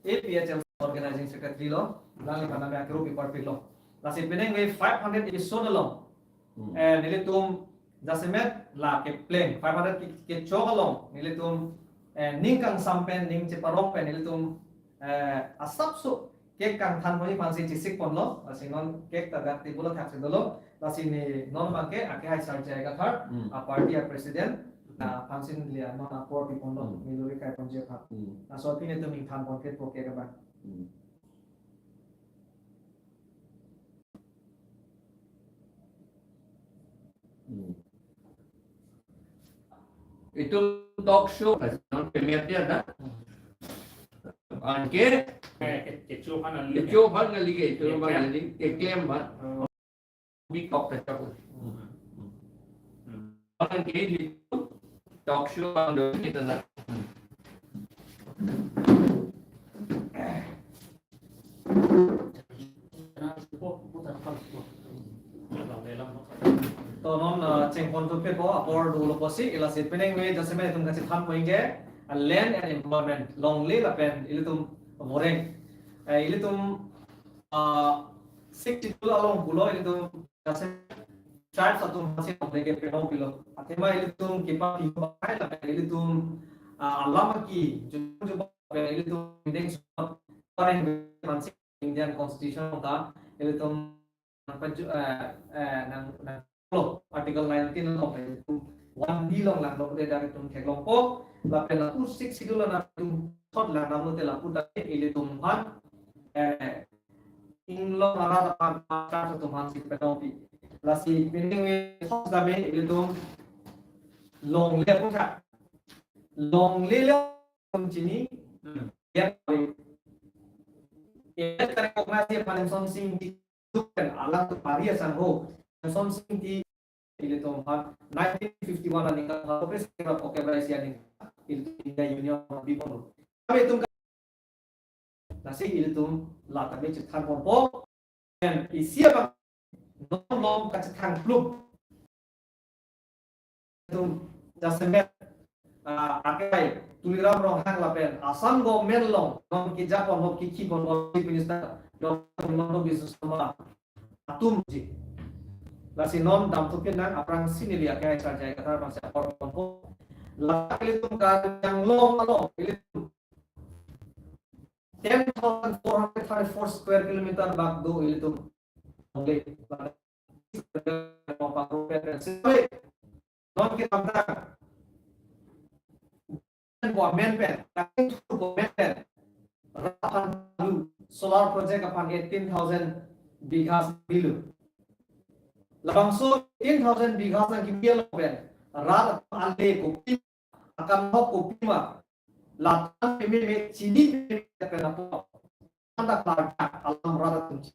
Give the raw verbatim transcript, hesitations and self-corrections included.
A P H L C organizing secretary lo, alangli aphan name akuru pi parpik lo. Lasi penang ve five hundred episode along, Hmm. eh, nelitum jasemet la kepleng, five hundred ke, kechok along, nelitum, eh, ning kangsam pen, ning cheparong pen, nelitum, eh, asapso cake kangthan ponji aphansi chesik ponlo, lasi non cake ta dak table thak si dolo, lasi ne non abangke, ake hai Sar J I Kathar, Hmm. a party a president, na aphansi neli non apor pi ponlo, Hmm. neli lori kai ponji aphan. Hmm. Laso aphi nelitum ingthan pon ke po cake abang. Hmm. Hmm. Itu talk show, non pemiat dia ada. Anke, Eh, ke-, kecho aphan an kecho aphan kali ke, itu Kecho. Aphan kali, keklem aphan. Oh. Bi kok ta chok. Hmm. Orang ke di talk show ang do kita na. To non, uh, chengpon thupo, apor dolo pusi, lasi penang ve jasemet itum kachethan ponji ke, uh, land and employment, longle lapen ilitum boreng. Eh, ilitum, uh, Sixth Schedule along pulo ilitum jasemet tribes atum aphansi longle ke pedong pilo. Athema ilitum kipa pi bahai lapen ilitum, ah, alam aki jubang jubang lapen ilitum bideng sumat pareng aphansi Indian Constitution ta ilitum nang paju-, eh, eh, nang, nang lo Article nineteen along ilitum one B along langlo te dak itum theklongpo lapen lapu Sixth Schedule along itum thot lang nang lo te lapu ta ilitum aphan, eh, inglong arat aphan pasar atum aphansi pedongpi. Lasi penang ve thos dame ilitum longle aphuthak. Longle le itum chini, Hmm. ya, ya, recognize aphan Semson Sing Ingti pen alang tu pari asangho. Semson Sing Ingti ilitum aphan nineteen fifty-one aningkan ha Congress kira oke bai sianing ilitum India Union bi ponlo. Kami itum ka-, lasi ilitum la kami chethan ponpo. Dan isi abang non lom kachethan kluk. Itum jasemet, ah, akai Tuliram Ronghang lapen Assam government along non kejapon hop kikhi pon Chief Minister Doctor Himanta Biswa Sarma atumji. Lasi non damthu pinang aphrangsi neli akai Sar J I Kathar aphansi apor ponpo. La ilitum Karbi Anglong along ilitum ten thousand four hundred thirty-four square kilometer bak do ilitum. Non ke tamtang government pen, government pen, rat aphan lu, solar project aphan eighteen thousand bighas bilu. Labangso eighteen thousand bighas nangkepi along pen rat aphan ale kopi, akam hok kopi ma, latan peme me chini peme pen apo. Anda kelar alam rat atum chini